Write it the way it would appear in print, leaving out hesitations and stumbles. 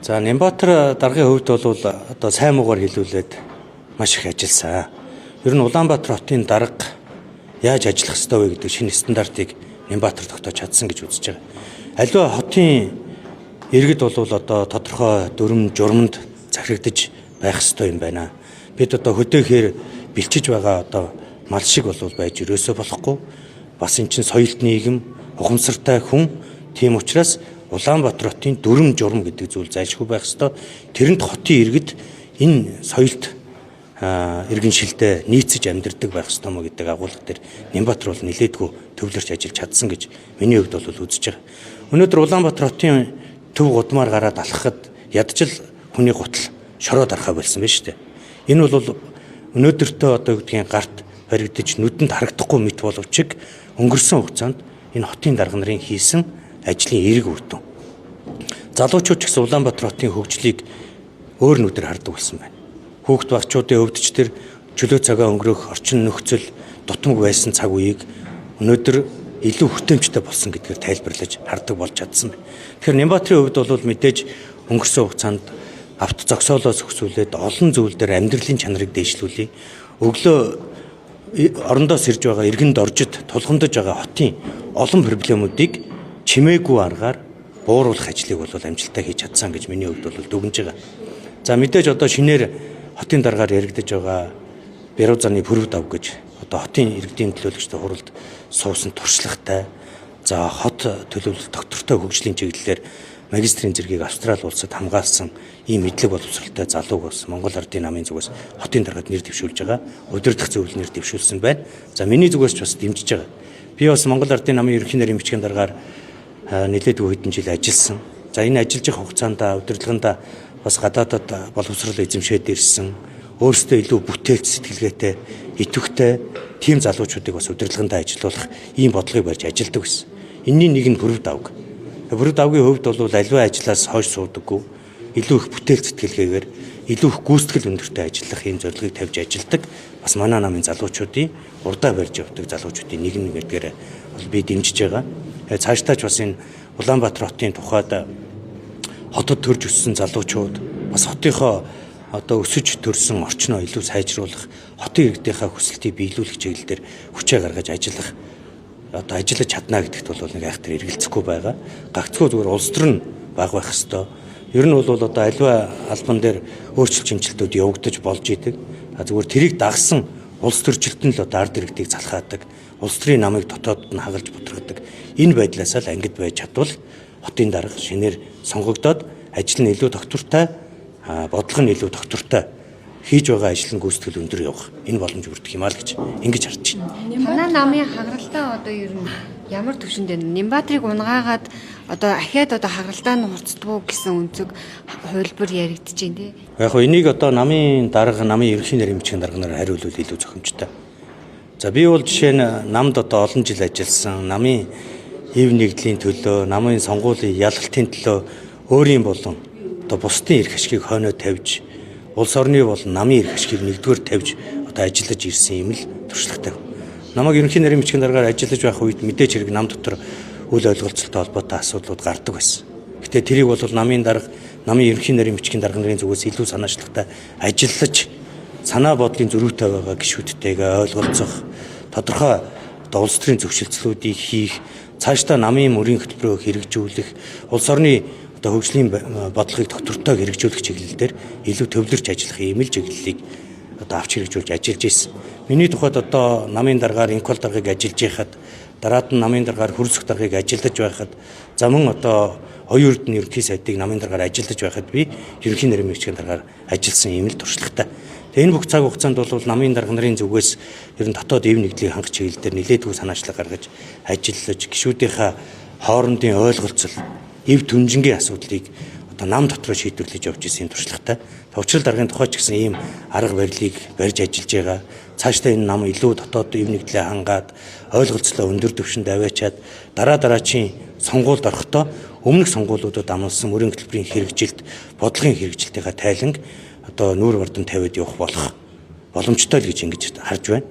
За, Нямбатар даргын хувьд бол одоо сайн муугаар хэлүүлээд маш их ажилласан. Ер нь Улаанбаатар хотын дарга яаж ажиллах ёстой вэ гэдэг шинэ стандартыг Нямбатар тогтоож чадсан гэж үзэж байгаа. Аливаа хотын иргэд бол одоо тодорхой дүрм журманд захирагдаж байх ёстой юм байна. Бид одоо хөдөөхээр бэлчиж байгаа одоо мал шиг бол байж ерөөсөө болохгүй. Бас эн чинь соёлт нийгэм, ухамсартай хүн. Тийм учраас Улаанбаатар хотын дүрм журм гэдэг зүйл зайлшгүй байх ёстой. Тэрэнд хотын иргэд энэ соёлт иргэншилдээ нийцэж амьдардаг байх ёстой мó гэдэг агуулга дээр Нямбатар бол нэлээдгүй төвлөрч ажиллаж чадсан гэж миний хувьд бол үзэж байгаа. Өнөөдөр Улаанбаатар хотын төв гудмаар гараад алхахад ядчил хүний гутал шороо дарахаа болсон байна шүү дээ. Энэ бол өнөөдөртөө одоо гэдгийн гарт баригдаж нүдэнд харагдахгүй мэт боловч өнгөрсөн хугацаанд энэ хотын дарга нарын хийсэн ажлын эерэг үр дүн. Залуучууд ч гэсэн Улаанбаатар хотын хөгжлийг өөр нүдээр хардаг болсон байна. Хүүхд багчуудын өвдөж тэр чөлөө цагаа өнгөрөөх орчин нөхцөл дутмаг байсан цаг үеийг өнөөдөр илүү хүртээмжтэй болсон гэдгээр тайлбарлаж хардаг болж чадсан байна. Тэгэхээр Нямбатрын хувьд бол мэдээж өнгөрсөн хугацаанд авто зогсоолоос өгсүүлээд олон зүйл дээр амьдралын чанарыг дээшлүүлье. Өглөө орондоос ирж байгаа иргэнд оржид тулгамдаж байгаа хотын олон проблемуудыг чимээгүй аргаар бууруулах ажлыг бол амжилттай хийж чадсан гэж миний хувьд бол дүгнэж байгаа. За, мэдээж одоо шинээр хотын даргаар яригдаж байгаа Берузаны пүрэв дав гэж одоо хотын иргэдийн төлөөлөгчдийн хуралд суусан туршлагатай, за, хот төлөвлөлт доктортой хөгжлийн чиглэлээр магистрийн зэргийг Австрали улсад хамгаалсан ийм мэдлэг боловсролтой залууг бас Монгол Ардын намын зүгээс хотын даргад нэр дэвшүүлж байгаа. Удирдах зөвлөл нэр дэвшүүлсэн байна. За, миний зүгээс ч бас дэмжиж байгаа. Би бас Монгол Ардын намын ерөнхий нарийн бичгийн даргаар нэлээдгүй хэдэн жил ажилласан. За, энэ ажиллаж явах хугацаанд удирдлаганда бас гадаадад боловсрол эзэмшээд ирсэн. Өөрсдөө илүү бүтээлч сэтгэлгээтэй, идэвхтэй тийм залуучуудыг бас удирдлагандаа ажилуулах ийм бодлогыг барьж ажилладаг байсан. Энэний нэг нь Пүрэв давг. Пүрэв давгийн хувьд бол аливаа ажлаас хойш суудаггүй, илүү их бүтээл сэтгэлгээгээр, илүү их гүйцэтгэл өндөртэй ажиллах ийм зорилгыг тавьж ажилладаг. Бас манай намын залуучуудын урдаа барьж явдаг залуучуудын нэг нь гэдгээр бол би дэмжиж байгаа. Цаашдаа ч бас энэ Улаанбаатар хотын тухайд хотод төрж өссөн залуучууд бас хотынхоо одоо өсөж төрсөн орчноо илүү сайжруулах, хотын иргэдийнхаа хүсэлтийг биелүүлэх чиглэл дээр хүчээ гаргаж ажиллах, одоо ажиллаж чадна гэдэгт бол нэг айхтар эргэлзэхгүй байгаа. Гагцхүү зүгээр улс төр нь баг байх хэвээр. Ер нь бол одоо аливаа албан дээр өөрчлөлт шинжилтүүд явагдаж болж идэг. Зүгээр тэрийг дагсан улс төрчлөлт нь л одоо ард иргэдийг залхаадаг, улс төрийн намыг дотоодод нь хагалж бутаргадаг. Энэ байдлаасаа л ангид байж чадвал хотын дарга шинээр сонгогдоод ажил нь илүү тогтвортой, бодлого нь илүү тогтвортой, хийж байгаа ажил нь гүйцэтгэл өндөр явах энэ боломж бүрдэх юм аа л гэж ингэж харж байна. Манай намын хагаралтаа одоо ер нь ямар төвшөнд байна? Нямбатрыг унгаагаад одоо ахиад одоо хагаралтаа нь хурцдгүү гэсэн өнцөг хувилбар яригдж байна тий. Яг хөө энийг одоо намын дарга, намын ерөнхий нарийн бичгийн дарга нар хариулвал илүү зохимжтой. За, би бол жишээ нь намд одоо олон жил ажилласан, намын ив нэгдлийн төлөө, намын сонгуулийн ялалтын төлөө өөрийн болон одоо бусдын эрх ашгийг хойноо тавьж, улс орны болон намын эрх ашгийг нэгдүгээр тавьж одоо ажиллаж ирсэн юм л туршлагатай. Намайг ерөнхий нарийн бичгийн даргаар ажиллаж байх үед мэдээж хэрэг нам дотор үл ойлголцолтой холбоотой асуудлууд гардаг байсан. Гэтэ тэрийг бол намын дарга, намын ерөнхий нарийн бичгийн дарга нарын зүгээс илүү санаачлагтай ажиллаж, санаа бодлын зөрүүтэй байгаа гишүүдтэйгээ ойлголцох, тодорхой одоо улс төрийн зөвшөлтслүүдийг хийх, цаашдаа намын мөрийн хөтөлбөрөөр хэрэгжүүлэх, улс орны одоо хөгжлийн бодлогыг тогтвортой хэрэгжүүлэх чиглэл дээр илүү төвлөрч ажиллах ийм л чиглэлийг одоо авч хэрэгжүүлж ажиллаж ирсэн. Миний тухайд одоо намын даргаар Инкол даргыг ажиллаж байхад, дараад нь намын даргаар Хөрсөх даргыг ажиллаж байхад, за мөн одоо Оюун Эрдэнэ ерөнхий сайдыг намын даргаар ажиллаж байхад би ерөнхий нарийн мэрэгчлийн даргаар ажилласан ийм л туршлагатай. Тэгээ энэ бүх цаг хугацаанд бол намын дарга нарын зүгээс ер нь дотоод ив нэгдлийг хангах чиглэл дээр нэлээдгүй санаачлаг гаргаж ажиллаж, гишүүдийнхээ хоорондын ойлголцол, эв түнжингийн асуудлыг одоо нам дотроо шийдвэрлэж явж исэн туршлагатай. Учрал даргын тухай ч гэсэн ийм арга барилыг барьж ажиллаж байгаа. Цаашдаа энэ нам илүү дотоод ив нэгдлээ хангаад, ойлголцлоо өндөр түвшинд аваачаад дараа дараачийн сонгуульд орохдоо өмнөх сонгуулиудад амласан мөрийн хөтөлбөрийн хэрэгжилт, бодлогын хэрэгжилтийнхаа тайланг одоо нүүр бардан тавиад явах болох боломжтой л гэж ингэж харж байна.